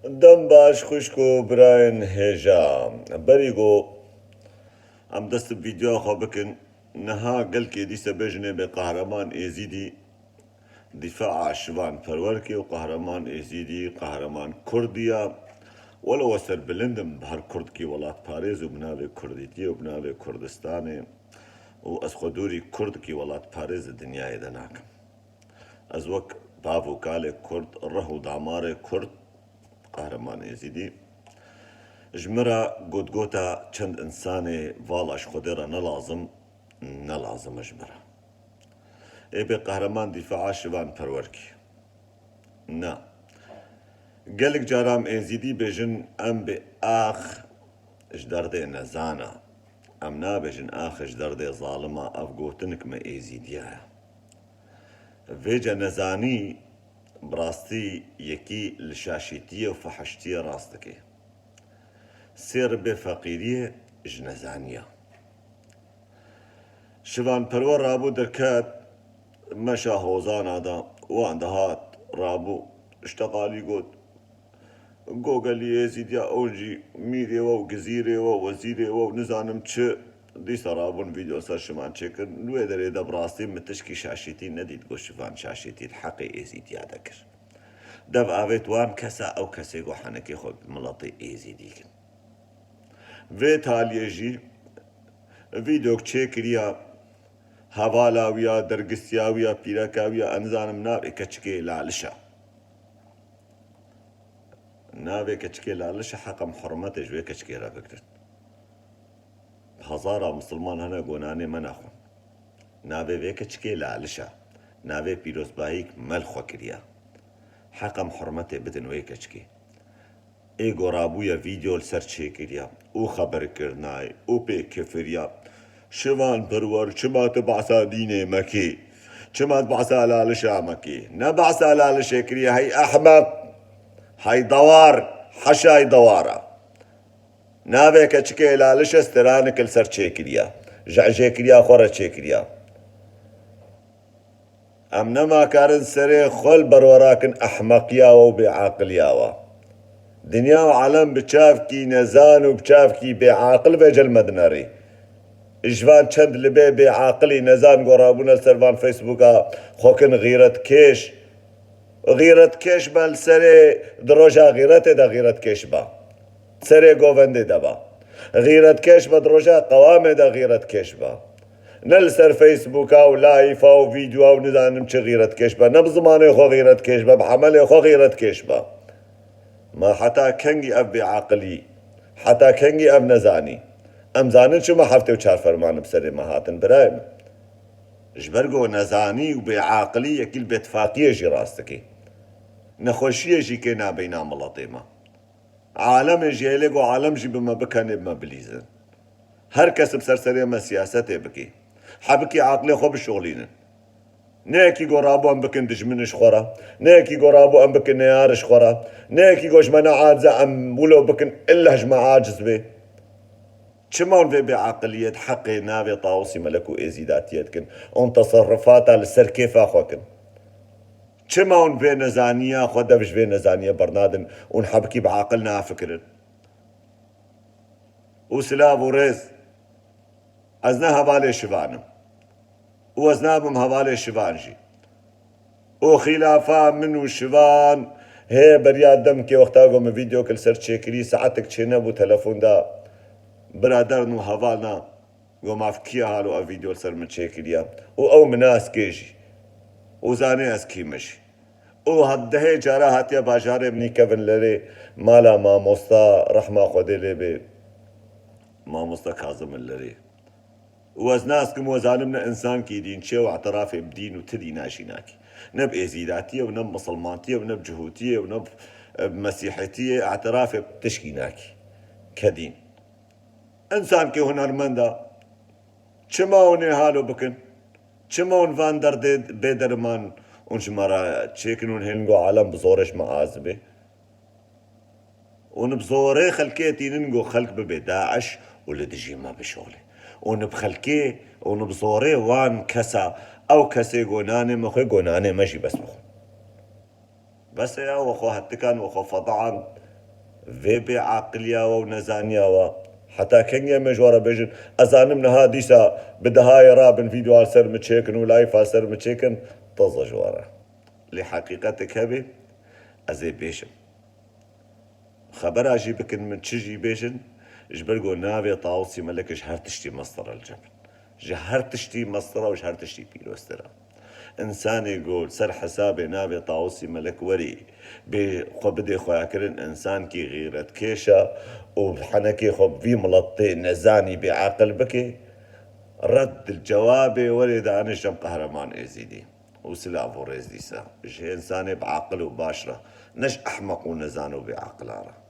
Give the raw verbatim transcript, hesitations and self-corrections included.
Dem baş xwişk û birayên hêja. Berî ku em dest bi vîdyoya xwe bikin, niha gelkê dîse bêjin ê bê Qehreman Êzîdî dîfaa Şivan Perwerkê û Qehreman Êzîdî Qehreman Kurdiya. Welo we serbilind im bi her Kurdkî welatparêz û bi navê Kurdîtiyê û bi navê Kurdistanê û ez xwe dûrî Kurdkî welatparêz di dinyayê de nakim. Ez wek bav û kalê Kurd, rih û damarê Kurd, Qehreman Êzîdî, ji min re gotgota çend insanê vala ji Xwedê re ne lazim, ne lazim e ji min re. Ê bê Qehreman dîfaa Şivan Perwerkî. Na. Gelek cara em Êzîdî bêjin, em bê ax ji derdê nezana. Em nabêjin ax ji derdê zalima, ev gotinik me Êzîdiya ye. Vêca nezanî bi rastî yekî li şaşîtiyê û fehiştiyê rast dike. Sê ribê feqîriyê ji nezaniya. Şivan Perwer rabû derket, meşa hozana da wan dihat, rabû, ji teqalî got, Gogelî Êzîdiya ew jî mîrê we û gizîrê we û wezîrê we û nizanim çi, dîsa rabûn vîdeo ser Şivan çêkirin. Li wê derê de bi rastî min tişkî şaşîtî nedît ku Şivan şaşîtî li heqê Êzîdiya de kir. Dev avêt wan kesa ew kesê ku henekê xwe bi miletê Êzîdî kin. Vê taliyê jî vîdeok çêkiriya, hevala wî ya, dergisiya wî ya, pîreka wî ya, ez nizanim navê keçikê Laliş e. Navê keçikê Laliş e, heqem hurmetê ji wê keçikê re bigirin. Hezara misilman hene ku nanê me naxwin. Navê vê keçikê Laliş e. Navê pîrozbahîk me li xwe kiriye. Heqem hurmetê bidin wê keçikê. Ê ku rabûye vîdeo li ser çêkiriya û xeberkirinayê û pê kifiriya. Şivan Perwer, çima tu behsa dînê mekî? Çima tu behsa Lalişa mekî? Ne behsa Lalişê kiriye, hey ehmeq, hey dawar, heşay dawara. Navê keçikê Laliş e, stranik li ser çêkiriya. Ji ecêkiriya xwe re çêkiriya. Em nema karin serê xwe li berwera kin ehmeqiya we û bêaqiliya we. Dinya û alem bi çavkî nezan û bi çavkî bêaqil vê cil me dinerî. Ji van çend li bê bêaqilî nezan gorabûne li ser van Facebooka xwe kin xîretkêş. Xîretkêş be li serê di roja xîretê de xîretkêş be. Serê govendê de be. Xîretkêş be di roja qewamê de xîretkêş be. Ne li ser Facebooka û laifa û vîdyoa û nizanim çi xîretkêş be. Ne bi zimanê xwe xîretkêş be, bi emelê xwe xîretkêş be. Ma heta kengî ev bêaqilî, heta kengî ev nezanî? Em zanin çima heftê û çar ferman bi serê me hatin, birayê min. Ji ber ku nezanî û bêaqilî yekî li bêtifaqiyê jî rast dike. Nexweşiyê jî kê nabeyna miletê me. Alemê jî hêlê ku alem jî bi me bikenê, bi me bilîzin. Her kes bi ser serê me siyasetê bike. Hebikî aqilê xwe bişolînin. Ne yekî ku rabû em bikin dijmin ji xwe re. Ne yekî ku rabû em bikin neyar ji xwe re. Ne yekî ku ji me neaciz e em wilo bikin, illa ji me aciz bê. Çima hûn vê bêaqiliyê di heqê navê Tawusî Melek û Êzîdatiyê dikin? Hûn teserrufata li ser kêfa xwe kin. Çima hûn vê nezaniya xwe dev ji vê nezaniye bernadin? Hûn hebikî bi aqil nafikirin. Û silav û rêz. Ez ne hevalê Şivan im. Û ez nabim hevalê Şivan jî. Û xîlafa min û Şivan hê beriya demkê wexta ku min vîdeok li ser çêkirî, saetek çênebû telefon da biraderin û hevalna, got, "Maf kî ye halo ev vîdeo li ser min çêkiriye?" Û ew min nas kê jî. Û zanê ez kî me jî. Û hat-, dehê cara hatiye bajarê min î Kevin Lerê, mala mamosta, rehma Xwedê lê bê, mamosta Kazim Lerê. Û ez nas kim, we zanim ne însankî dînçe û îtirafê bi dîn û ti dîna jî nakî. Ne bi êzîdatiyê û ne bi misilmantiyê û ne bi cihûtiyê û ne bi, e, bi mesîhetiyê îtirafê bi tişkî nakî. Kedîn. Însankî hunermend e. Çima hûn ê halo bikin? Çima hûn van derdê bê derman hûn ji me re çêkin, hûn hêlin ku alem bi zorê ji me azibê? Hûn bi zorê xelkê tînin ku xelk bibe DAIŞ û li dijî me bişole. Hûn bi xelkê, hûn bi zorê wan kesa, ew kesê ku nanê me xwe, ku nanê me jî bes bixwe. Bes e ya, we xwe hetikan, we xwe fedean, Vê bêaqiliya we û nezaniya we, heta kengê me ji we re bêjin, ez zanim niha dîsa bi dehayê rabin vîdyoa li ser min çêkin û layfa ser min çêkin, teze ji we re. Lê heqîqetek hebe, ez ê bêjim. Xebera jî bikin min, çi jî bêjin, ji ber ku navê Tawusî Melek ji her tiştî mestir e li cem min. Ji her tiştî mestir e û ji her tiştî pîroztir e. Însanê ku li ser hesabê navê Tawusî Melek werî bê xwe bidê xuyakirin, însankî xîretkêş e û henekê xwe bi vî miletê nezanî bêaqil bike, red cewabê werê dane ji cem Qehreman Êzîdî û silav û rêz dîsa ji hê însanê bi aqil û baş re, ne ji ehmeq û nezan û bêaqilan re.